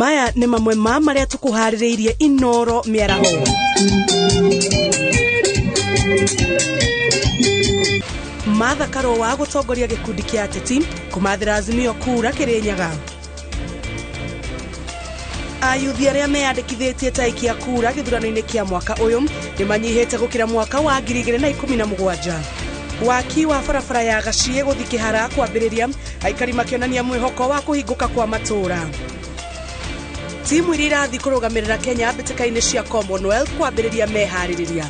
Maya nĩ mamwe ma marĩa tũkũharĩrĩirie Inoro mĩaraho. Martha Karũa gũtongoria gĩkundi kĩa ateti kũmathĩra Azimio kura Kĩrĩnyaga. Ayuthi arĩa meyandĩkithĩtie ta aikia kura gĩthurano-inĩ kĩa mwaka ũyũ nĩ manyihĩte gũkĩra mwaka wa 2017. Waki wa barabara ya Gaciĩ gũthiĩ Kĩhara kwambĩrĩria, aikari makĩonania mwĩhoko wa kũhingũka kwa matũũra. Timu iria irathiĩ kũrũgamĩrĩra Kenya mbĩtĩka-inĩ cia Commonwealth kwambĩrĩria meharĩrĩria.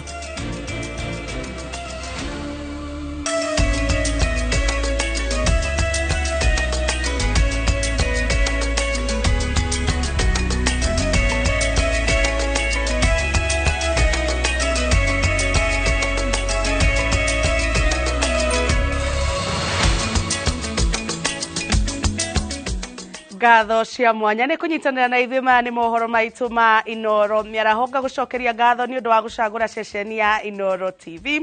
Ngatho cia mwanya nĩ kũnyitanĩra na ithuĩ. Maya nĩ mohoro maitũ ma Inoro mĩaraho. Ngagũcokeria ngatho nĩ ũndũ wa gũcagũra ceceni ya Inoro TV.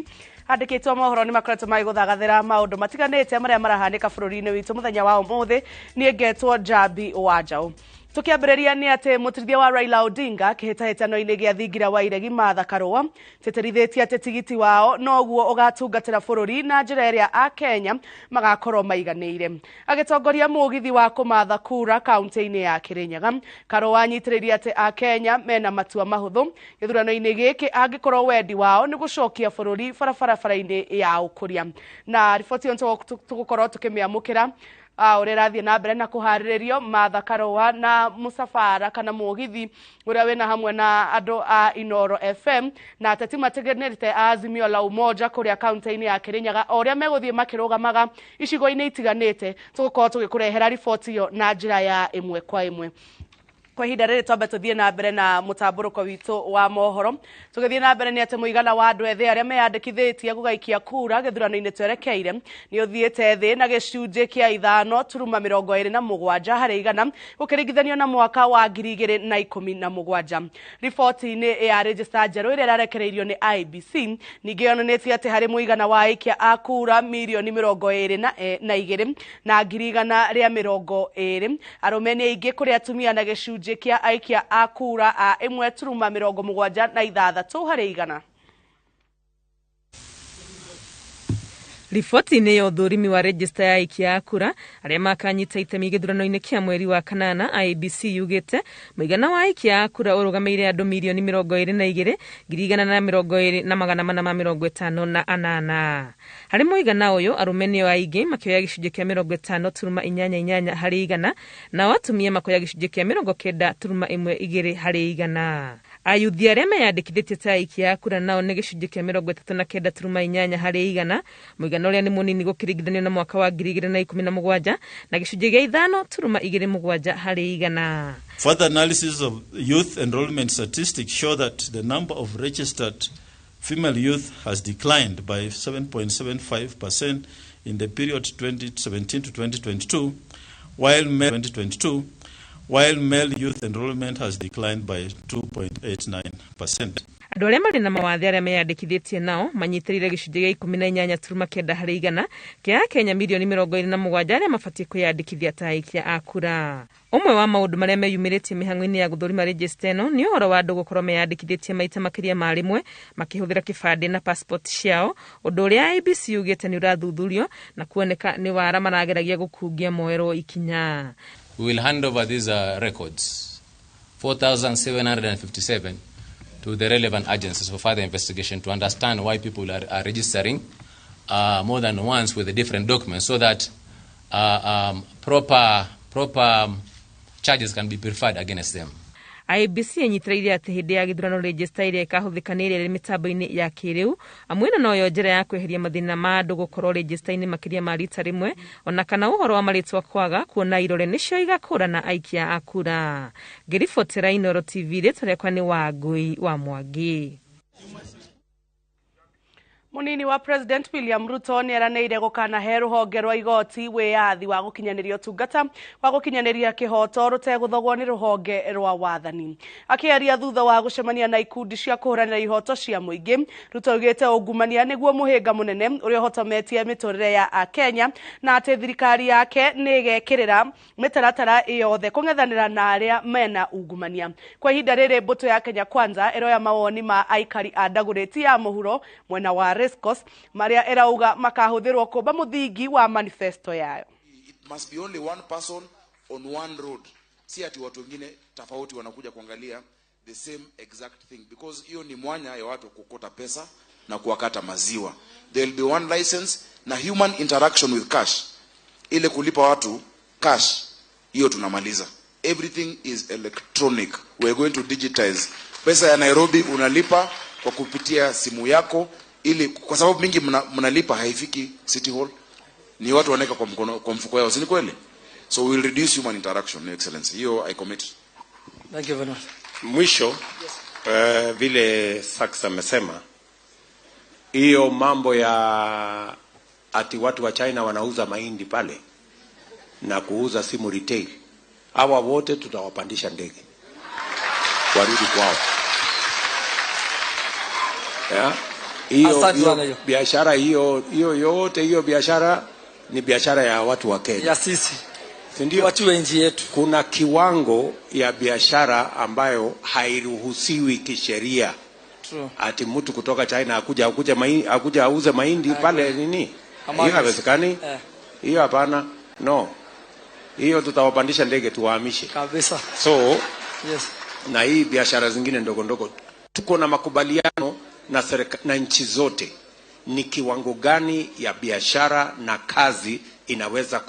Andĩkĩtwo mohoro nĩ makoretwo magĩgũthagathĩra maũndũ matiganĩte marĩa marahanĩka bũrũri-inĩ witũ mũthenya wa ũmũthĩ. Niĩ ngetwo Njambi wa Njaũ. Tũkĩambĩrĩria nĩ atĩ mũtirithia wa Raila Odinga kĩhĩtahĩtano-inĩ gĩa thingira wa iregi Martha Karũa tĩtĩrithĩtie atĩ tigiti wao noguo ũgatungatĩra bũrũri na njĩra ĩrĩa Akenya magakorwo maiganĩire. Agĩtongoria mũgithi wa kũmatha kura kaunti-inĩ ya Kĩrĩnyaga, Karũa anyitĩrĩirie atĩ Akenya mena matua mahũthũ gĩthurano-inĩ gĩkĩ angĩkorwo wendi wao nĩ gũcokia bũrũri barabara-inĩ ya ũkũria. Na riboti ĩyo tũgũkorwo tũkĩmĩamũkĩra ũrĩa ĩrathiĩ na mbere na kũharĩrĩrio. Martha Karũa na mũcabara kana mũgithi ũrĩa wĩna hamwe na andũ a Inoro FM na ateti matiganĩte a Azimio la Umoja kũrĩa kaunti-inĩ ya Kĩrĩnyaga, o ũrĩa megũthiĩ makĩrũgamaga icigo-inĩ itiganĩte, tũgũkorwo tũgĩkũrehera riboti ĩyo na njĩra ya ĩmwe kwa ĩmwe. Kwa ihinda rĩrĩ twambe tũthiĩ na mbere na mũtambũrũko witũ wa mohoro. Tũgĩthiĩ na mbere nĩ atĩ mũigana wa andũ ethĩ arĩa meyandĩkithĩtie gũgaikia kura gĩthurano-inĩ twerekeire nĩ ũthiĩte thĩ na gĩcunjĩ kĩa 5.27 harĩ igana gũkĩringithanio na mwaka wa 2017. Riboti-inĩ ya rejista njerũ ĩrĩa ĩrarekereirio nĩ IEBC ningĩ yonanĩtie atĩ harĩ mũigana wa aikia a kura mirioni 22 na 120,000, arũme nĩ aingĩ kũrĩ atumia na gĩcunjĩ kĩa aikia a kura a 1.76 harĩ igana. Riboti-inĩ ya ũthũrimi wa rejista ya aikia a kura arĩa makanyita itemi gĩthurano-inĩ kĩa mweri wa kanana, IEBC yugĩte mũigana wa aikia a kura ũrũgamĩire andũ mirioni 22 120,458. Harĩ mũigana ũyũ, arũme nĩo aingĩ makĩoya gĩcunjĩ kĩa 50.88 harĩ igana, nao atumia makoya gĩcunjĩ kĩa 90.12 harĩ igana. Ayuthi arĩa meyandĩkithĩtie ta aikia a kura nao nĩ gĩcunjĩ kĩa 39.8 harĩ igana, mũigana ũrĩa nĩ mũnini gũkĩringithanio na mwaka wa 2017 na gĩcunjĩ gĩa 5.27 harĩ igana. Further analysis of youth enrollment statistics show that the number of registered female youth has declined by 7.75% in the period 2017 to 2022, while male 2022, while male youth enrollment has declined by 2.89%. Andũ arĩa marĩ na mawathe arĩa meyandĩkithĩtie nao manyitĩrĩire gĩcunjĩ gĩa 18.9 harĩ igana kĩa Akenya mirioni 27 arĩa mabatiĩ kwĩyandĩkithia ta aikia a kura. Ũmwe wa maũndũ marĩa meyumĩrĩtie mĩhang'o-inĩ ya gũthũrima rejista ĩno nĩ ũhoro wa andũ gũkorwo meyandĩkithĩtie maita makĩria ma rĩmwe makĩhũthĩra kĩbandĩ na passport ciao, ũndũ ũrĩa IEBC yugĩte nĩ ũrathuthurio na kuoneka nĩ wara marageragia gũkungia moerwo ikinya. We will hand over these records, 4,757, to the relevant agencies for further investigation to understand why people are registering more than once with the different documents so that proper charges can be preferred against them. IEBC ĩnyitĩrĩire atĩ hĩndĩ ya gĩthurano rejista ĩrĩa ĩkahũthĩka nĩ ĩrĩa ĩrĩ mĩtambo-inĩ ya kĩrĩu, amu ĩno noyo njĩra ya kweheria mathĩna ma andũ gũkorwo rejista-inĩ makĩria ma rita rĩmwe, ona kana ũhoro wa marĩtwa kwaga, kuona irore nĩcio igakũrana aikia a kura. Ngĩribotera Inoro TV, rĩtwa rĩakwa nĩ Wangũi wa Mwangi. Munini wa President William Ruto nĩeranĩire gũkanahe rũhonge rwa igoti wĩyathi wa gũkinyanĩria ũtungata wa gũkinyanĩria kĩhoto rũtegũthogwo nĩ rũhonge rwa wathani. Akĩaria thutha wa gũcemania na ikundi cia kũhũranĩra ihoto cia mũingĩ, Ruto augĩte ungumania nĩguo mũhĩnga mũnene ũrĩa ũhotometie mĩtũrĩre ya Akenya na atĩ thirikari yake nĩ ĩgekĩrĩra mĩtaratara yothe kũng'ethanĩra na arĩa mena ungumania. Kwa ihinda rĩrĩ mbũtũ ya Kenya Kwanza ĩroya mawoni ma aikari a Dagoretti ya mũhuro mwena wa Racecourse marĩa ĩrauga makahũthĩrwo kũmba mũthingi wa manifesto yayo. It must be only one person on one road, si ati watu wengine tofauti wanakuja kuangalia the same exact thing, because hiyo ni mwanya ya watu kukota pesa na kuwakata maziwa. There will be one license na human interaction with cash, ile kulipa watu cash, hiyo tunamaliza. Everything is electronic. We are going to digitize. Pesa ya Nairobi unalipa kwa kupitia simu yako, ili kwa sababu mingi mnalipa haifiki City Hall, ni watu wanaweka kwa mkono, kwa mfuko yao, si ni kweli? So we will reduce human interaction, Your Excellency. Hiyo I commit. Thank you very much. Mwisho, vile Sachs amesema, hiyo mambo ya ati watu wa China wanauza mahindi pale na kuuza simu retail, hawa wote tutawapandisha ndege warudi kwao. Yeah? Hiyo Asante sana hiyo hiyo. Biashara hiyo hiyo yote, hiyo biashara ni biashara ya watu wa Kenya, Ya sisi. Si ndio? Tuachiwe nchi yetu. Kuna kiwango ya biashara ambayo hairuhusiwi kisheria. True. Ati mtu kutoka China akuja auze mahindi pale nini? Ama- Hiyo haiwezekani. Eh. Hiyo hapana. No. Hiyo tutawapandisha ndege tuwahamishe. Kabisa. So Yes. na hii biashara zingine ndogo ndogo, tuko na makubaliano na nchi zote ni kiwango gani ya biashara na kazi inaweza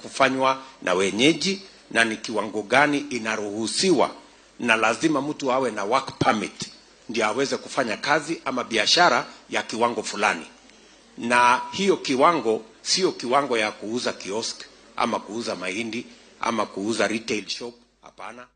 kufanywa na wenyeji na ni kiwango gani inaruhusiwa, na lazima mtu awe na work permit ndio aweze kufanya kazi ama biashara ya kiwango fulani, na hiyo kiwango sio kiwango ya kuuza kiosk ama kuuza mahindi ama kuuza retail shop. Hapana.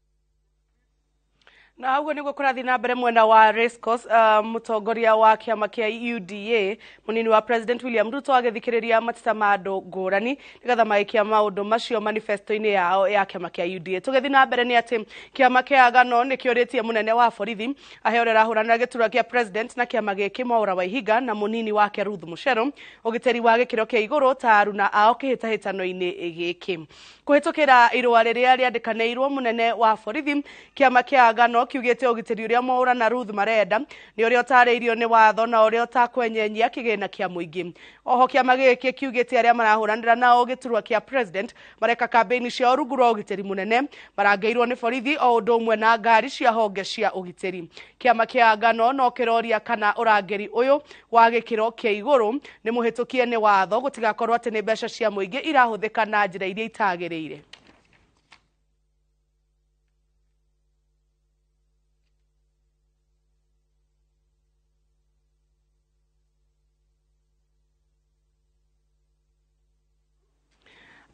Na ũguo nĩguo kũrathiĩ na mbere mwena wa Racecourse. Mũtongoria wa kĩama kĩa UDA, mũnini wa President William Ruto, agĩthikĩrĩria mateta ma andũ ngũrani nĩgetha magĩkia maũndũ macio manifesto-inĩ yao ya kĩama kĩa UDA. Tũgĩthiĩ na mbere nĩ atĩ kĩama kĩa Agano nĩ kĩũrĩtie mũnene wa borithi ahe ũrĩa ũrahũranĩra gĩturwa kĩa president na kĩama gĩkĩ Mwaura Waihiga na mũnini wake Ruth Muchero ũgitĩri wa gĩkĩro kĩa igũrũ ta aruna ao kĩhĩtahĩtano-inĩ gĩkĩ. Kũhĩtũkĩra irũa rĩrĩa rĩandĩkanĩirwo mũnene wa borithi, kĩama kĩa Agano kiugĩte ũgitĩri ũrĩa Mwaura na Ruth marenda nĩ ũrĩa ũtarĩirio nĩ watho na ũrĩa ũtakwenyenyia kĩgĩna kĩa mũingĩ. Oho kĩama gĩkĩ kiugĩte arĩa marahũranĩra nao gĩturwa kĩa president mareka kambĩini ciao rungu rwa ũgitĩri mũnene marangĩirwo nĩ borithi o ũndũ ũmwe na ngari cia honge cia ũgitĩri. Kĩama kĩa Agano no kĩroria kana ũrangĩri ũyũ wa gĩkĩro kĩa igũrũ nĩ mũhĩtũkie nĩ watho gũtigakorwo atĩ nĩ mbeca cia mũingĩ irahũthĩka na njĩra iria itagĩrĩire.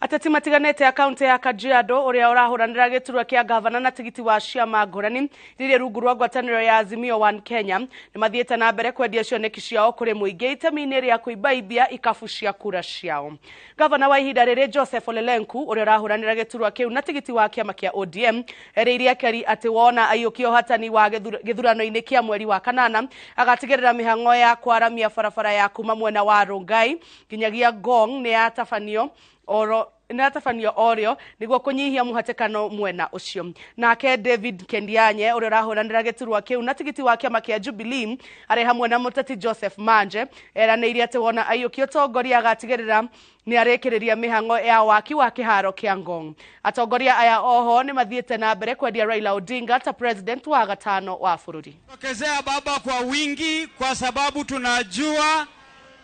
Ateti matiganĩte ya kaunti ya Kajiado ũrĩa ũrahũranĩra gĩturwa kĩa gavana na tigiti wa ciama ngũrani rĩrĩ rungu rwa ngwatanĩro ya Azimio One Kenya nĩ mathiĩte na mbere kwendia cioneki ciao kũrĩ mũingĩ itemi-inĩ rĩa kũimbaimbia ikabu cia kura ciao. Gavana wa ihinda rĩrĩ Joseph Ole Lenku ũrĩa ũrahũranĩra gĩturwa kĩu na tigiti wa kĩama kĩa ODM erĩire akeri atĩ wona aiyũkia ũhatani wa gĩthurano-inĩ kĩa mweri wa kanana agatigĩrĩra mĩhang'o ya kwaramia barabara ya kuma mwena wa Rongai nginyagia Ngong nĩ yatabanio oro nĩyatabanio orĩo nĩguo kũnyihia mũhatĩkano mwena ũcio. Nake David Kendianye ũrĩa ũrahũranĩra gĩturwa kĩu na tigiti wa kĩama kĩa Jubilee arĩ hamwe na mũteti Joseph Manje eranĩire atĩ wona aiyũkia ũtongoria agatigĩrĩra nĩ arĩkĩrĩria mĩhang'o ya waki wa kĩharo kĩa Ngong. Atongoria aya oho nĩ mathiĩte na mbere kwendia Raila Odinga ta president wa gatano wa bũrũri. Tokezea baba kwa wingi, kwa sababu tunajua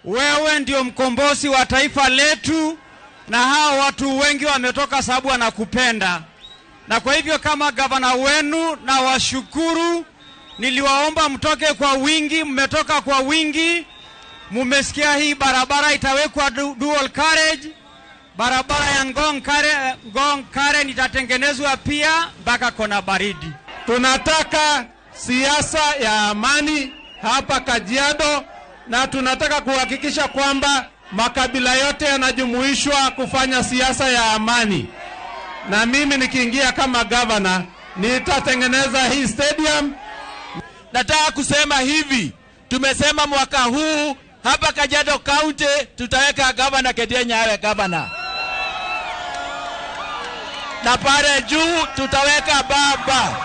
wewe ndio mkombozi wa taifa letu, na hao watu wengi wametoka sababu wanakupenda. Na kwa hivyo kama gavana wenu na washukuru, niliwaomba mtoke kwa wingi, mmetoka kwa wingi. Mumesikia hii barabara itawekwa dual carriage, barabara ya Ngong Karen itatengenezwa pia mpaka Kona Baridi. Tunataka siasa ya amani hapa Kajiado, Na tunataka kuhakikisha kwamba makabila yote yanajumuishwa kufanya siasa ya amani. Na mimi nikiingia kama gavana nitatengeneza hii stadium. Nataka kusema hivi, tumesema mwaka huu hapa Kajiado County tutaweka gavana Kedienya awe gavana, na pale juu tutaweka baba.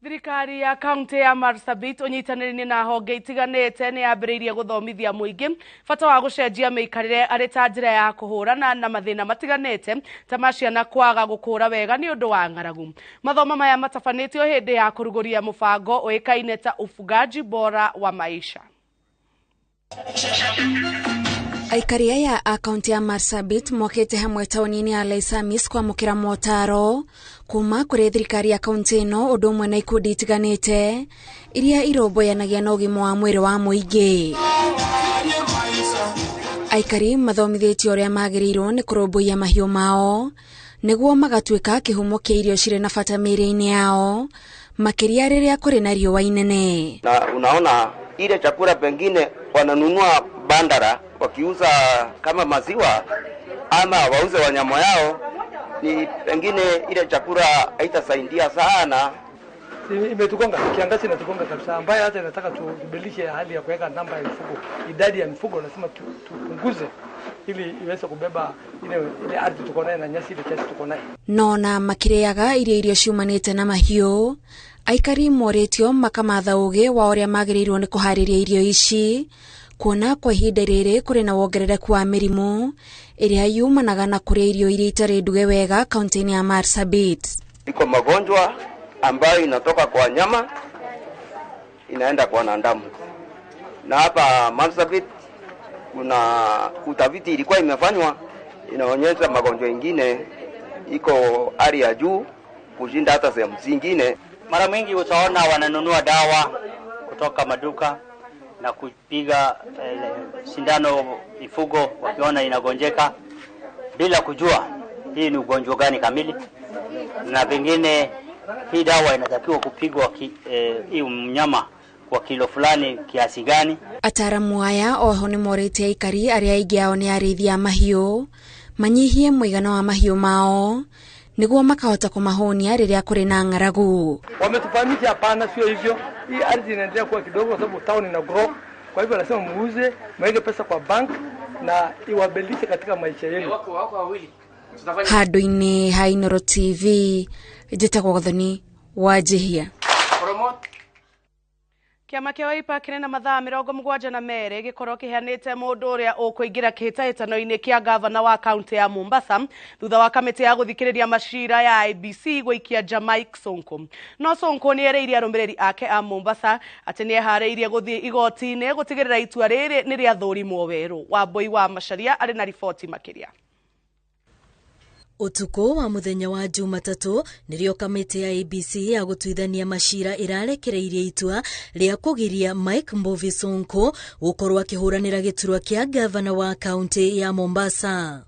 Thirikari ya kaunti ya Marsabit ũnyitanĩri-inĩ na honge itiganĩte nĩ yambĩrĩirie gũthomithia mũingĩ bata wa gũcenjia mĩikarĩre arĩ ta njĩra ya kũhũrana na mathĩna matiganĩte ta ma ciana kwaga gũkũra wega nĩ ũndũ wa ng'aragu. Mathomo maya matabanĩtio hĩndĩ ya kũrugũria mũbango ũĩkaine ta ufugaji bora wa maisha. Aikari aya a kaunti ya Marsabit mokĩte hamwe taũni-inĩ ya Laisamis kwamũkĩra motaro kuma kũrĩ thirikari ya kaunti ĩno ũndũ ũmwe na ikundi itiganĩte iria irũmbũyanagia na ũgima wa mwĩrĩ wa mũingĩ. Aikari mathomithĩtio ũrĩa magĩrĩirwo nĩ kũrũmbũiya mahiũ mao nĩguo magatuĩka kĩhumo kĩa irio cirĩ na bata mĩĩrĩ-inĩ yao makĩria rĩrĩa kũrĩ na riũa inene. Na unaona ile chakula pengine wananunua bandara wakiuza kama maziwa ama wauze wanyama yao, ni pengine ile chakula haitasaidia sana. Imetugonga, kiangazi inatugonga kabisa, ambaye hata inataka tubadilishe hali ya kuweka namba ya mifugo, idadi ya mifugo lazima tupunguze ili iweze kubeba ile ardhi tuko nayo na nyasi ile kiasi tuko nayo. Nona makĩrĩaga irio iria ciumanĩte na mahiũ, aikari morĩtio makamatha ũgĩ wa ũrĩa magĩrĩirwo nĩ kũharĩria irio ici kuona kwa ihinda rĩrĩ kũrĩ na wongerereku wa mĩrimũ ĩrĩa yumanaga na kũrĩa irio iria itarĩ nduge wega kaunti-inĩ ya Marsabit. Iko magonjwa ambayo inatoka kwa nyama inaenda kwa wanadamu, na hapa Marsabit kuna utafiti ilikuwa imefanywa inaonyesha magonjwa ingine iko hali ya juu kushinda hata sehemu zingine. Mara mingi utaona wananunua dawa kutoka maduka na kupiga sindano mifugo wakiona inagonjeka bila kujua hii ni ugonjwa gani kamili, na pengine hii dawa inatakiwa kupigwa hii mnyama kwa kilo fulani kiasi gani. Ataramu aya oho nĩ morĩtie aikari arĩa aingĩ ao nĩ arĩithi a mahiũ manyihie mũigana wa mahiũ mao nĩguo makahota kũmahũnia rĩrĩa kũrĩ na ng'aragu. Wametufahamisha hapana, sio hivyo. Hii ardhi inaendelea kuwa kidogo kwa sababu town ina grow. Kwa hivyo lazima muuze, mweke pesa kwa bank na iwabadilishe katika maisha yenu. Handũ-inĩ ha Inooro TV, njĩtagwo Gathoni Wanjihia. Kĩama kĩa Wiper kĩrĩ na mathaa 72 gĩkorwo kĩheanĩte mũndũ ũrĩa ũkũingĩra kĩhĩtahĩtano-inĩ kĩa gavana wa kaunti ya Mombasa thutha wa kamĩtĩ ya gũthikĩrĩria macira ya IEBC gũikia nja Mike Sonko. No Sonko nĩ erĩire arũmĩrĩri ake a Mombasa atĩ nĩ eharĩirie gũthiĩ igoti-inĩ gũtigĩrĩra itua rĩrĩ nĩ rĩathũrimwo werũ. Wambui wa Macharia arĩ na riboti makĩria. Ũtukũ wa mũthenya wa Jumatatũ nĩrĩo kamĩtĩ ya ABC ya gũtuithania macira ĩrarekereirie itua rĩa kũgiria Mike Mbuvi Sonko gũkorwo akĩhũranĩra gĩturwa kĩa gavana wa kaunti ya Mombasa.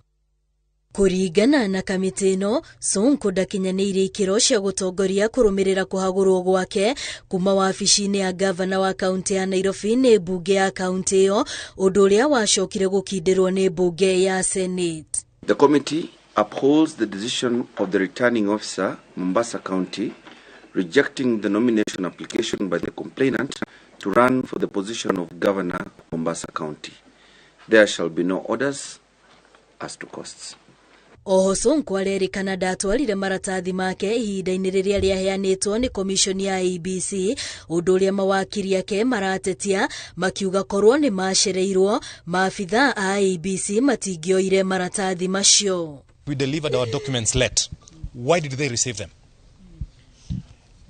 Kũringana na kamĩtĩ ĩno, Sonko ndakinyanĩirie ikĩro cia gũtongoria kũrũmĩrĩra kũhagũrwo gwake kuma wabici-inĩ ya gavana wa kaunti ya Nairobi nĩ mbunge ya kaunti ĩyo, ũndũ ũrĩa wacokire gũkindĩrwo nĩ mbunge ya Senate. The committee upholds the decision of the returning officer, Mombasa County, rejecting the nomination application by the complainant to run for the position of governor, Mombasa County. There shall be no orders as to costs. Oho Sonko arerĩkana ndatwarire maratathi make ihinda-inĩ rĩrĩa rĩaheanĩtwo nĩ komishoni ya IEBC, ũndũ ũrĩa mawakiri ake maratetia makiuga korwo nĩ macereirwo maabithaa a IEBC matingĩoire maratathi macio. We delivered our documents late. Why did they receive them?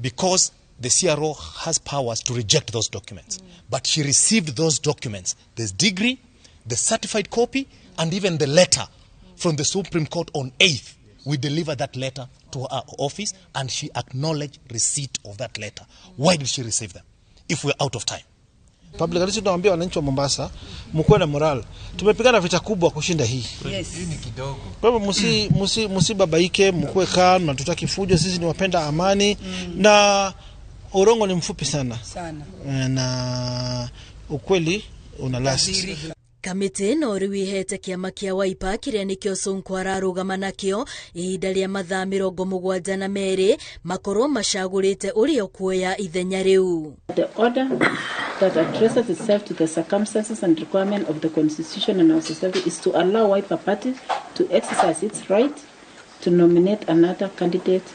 Because the CRO has powers to reject those documents. But she received those documents, the degree, the certified copy, and even the letter from the Supreme Court on 8th. We delivered that letter to her office and she acknowledged receipt of that letter. Why did she receive them if we're out of time? Public at least tunawaambia wananchi wa Mombasa mkuwe na moral. Tumepigana vita kubwa kushinda hii. Yes. Hii ni kidogo. Kwa hivyo msibabaike, mkuwe calm na tutaki fujo, sisi ni wapenda amani na urongo ni mfupi sana. Sana. Na ukweli una last. Kamĩtĩ ĩno rĩu ĩhete kĩama kĩa Wiper kĩrĩa nĩkĩo Sonko ararũgama nakĩo ihinda rĩa mathaa 72 makorwo macagũrĩte ũrĩa ũkuoya ithenya rĩu. The order that addresses itself to the circumstances and requirement of the Constitution and our society is to allow Wiper Party to exercise its right to nominate another candidate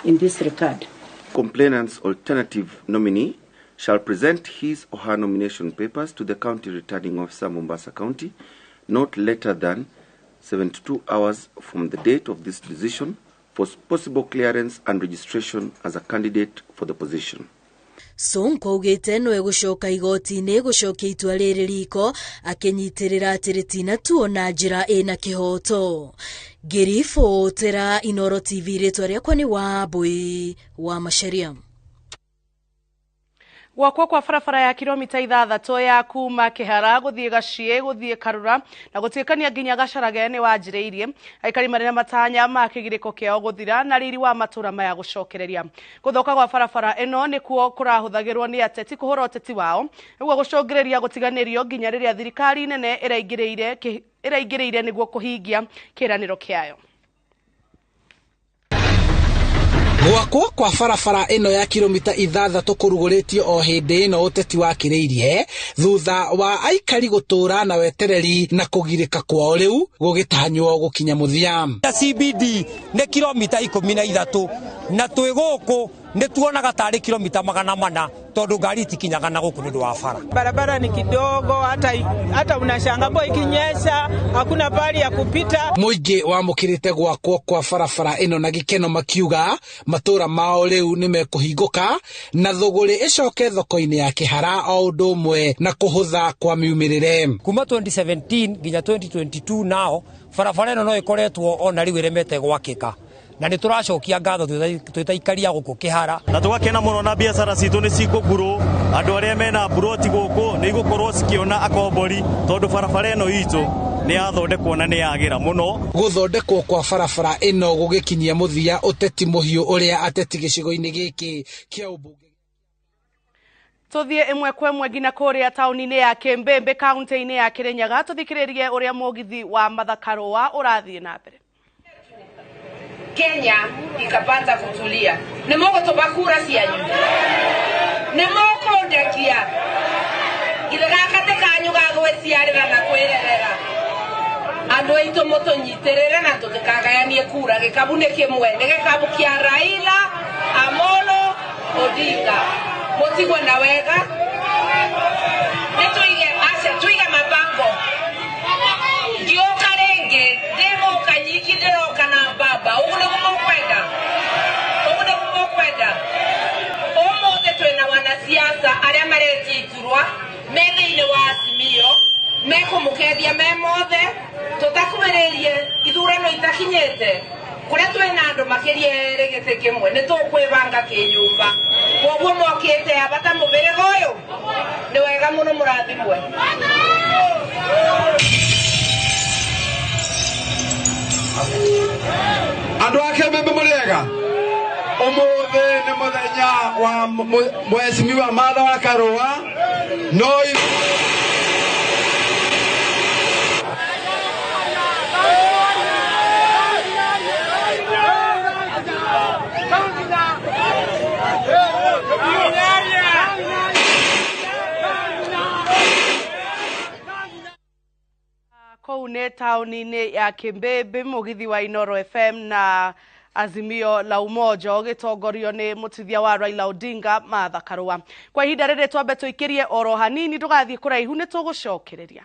in this regard. Complainant's alternative nominee shall present his or her nomination papers to the County Returning Officer, Mombasa County, not later than 72 hours from the date of this decision for possible clearance and registration as a candidate for the position. Sonko augĩte no egũcoka igoti-inĩ gũcokia itua rĩrĩ riko akĩnyitĩrĩra atĩ rĩtinatuo na njĩra ĩna kĩhoto. Ngĩribotera Inooro TV, rĩtwa rĩakwa nĩ Wambui wa Macharia. Gwakwo kwa barabara ya kilomita 6 ya kuma Kĩhara gũthiĩ Gaciĩ gũthiĩ Karura na gũtuĩkania nginya Gacarage nĩ wanjĩrĩirie. Aikari marĩ na matanya ma kĩgirĩko kĩao gũthira na riri wa matũra maya gũcokereria. Gũthũka gwa barabara ĩno nĩkuo kũrahũthagĩrwo nĩ ateti kũhũra ũteti wao nĩguo gũcũngĩrĩria gũtiganĩrio nginya rĩrĩa thirikari nene ĩraingĩrĩire nĩguo kũhingia kĩĩranĩro kĩayo. Gwakwo kwa barabara ĩno ya kilomita 6 kũrugũrĩtio o hĩndĩ ĩno ũteti wakĩrĩirie thutha wa aikari gũtũra na wetereri na kũgirĩka kwao rĩu gũgĩtanywo gũkinya mũthia. CBD nĩ kilomita 13 na twĩ gũkũ nĩ tuonaga tarĩ kilomita 400 tondũ ngari itikinyaga na gũkũ nĩ ũndũ wa bara. Barabara ni kidogo, hata unashangaa mvua ikinyesha hakuna pali ya kupita. Mũingĩ wamũkĩrĩte gwakwo kwa barabara ĩno na gĩkeno makiuga matũra mao rĩu nĩmekũhingũka na thũgũrĩ ĩcoke thoko-inĩ ya Kĩhara o ũndũ ũmwe na kũhũtha kwa miumĩrĩre. Kuma 2017 nginya 2022 nao barabara ĩno no ĩkoretwo ona rĩu ĩremete gwakĩka na nĩ tũracokia ngatho twĩta gũkũ Kĩhara na tũgakena mũno na biacara citũ nĩ cikũgurũ andũ arĩa mena mburoti gũkũ nĩ igũkorwo cikĩona akombori tondũ barabara ĩno itũ nĩ yathondekwo na nĩ yagĩra mũno. Gũthondekwo kwa barabara ĩno gũgĩkinyia mũthia ũteti mũhiũ ũrĩa ateti gĩcigo-inĩ gĩkĩ kĩa ũmbunge. Tũthiĩ ĩmwe kwa ĩmwe nginya kũrĩa taũni-inĩ ya Kĩmbĩmbĩ kaunti-inĩ ya Kĩrĩnyaga tũthikĩrĩrie ũrĩa mũgithi wa Martha Karũa ũrathiĩ na mbere. Kenya ikapata kutulia. Nĩmũgũtũma kura cianyu, nĩmũkũndekia githĩ gaka tĩ kanyu ga gwĩciarĩra na kwĩrerera. Andũ aitũ mũtũnyitĩrĩre na tũtikagayanie kura. Gĩkabu nĩ kĩmwe, nĩ gĩkabu kĩa Raila Amolo Odinga. Mũtigwe na wega, nĩtũige aca, tuige mabango. Ngĩũka rĩngĩ ndĩgũka nyiki, ndĩroka na baba. Ũguo nĩguo mũkwenda, ũguo nĩguo mũkwenda. Ũmũthĩ twĩna wanasiasa arĩa maretia iturwa me thĩinĩ wa Azimio mekũmũkethia me mothe tũtakuhĩrĩirie ithurano itakinyĩte kũrĩa twĩna andũ makĩria erĩ gĩtĩ kĩmwe nĩ tũkwĩbanga kĩnyũmba. Koguo mokĩte aba ta mũbĩrĩga ũyũ nĩ wega mũno mũrathimwe. Andũ a Kĩmbĩmbĩ mũrĩega, ũmũthĩ nĩ mũthenya wa mheshimiwa Martha wa Karũa no Kũu nĩ taũni-inĩ ya Kĩmbĩmbĩ mũgithi wa Inooro FM na Azimio la Umoja ũgĩtongorio nĩ mũtithia wa Raila Odinga Martha Karũa. Kwa ihinda rĩrĩ twambe tũikĩrie oro hanini ndũgathiĩ kũraihu nĩ tũgũcokereria.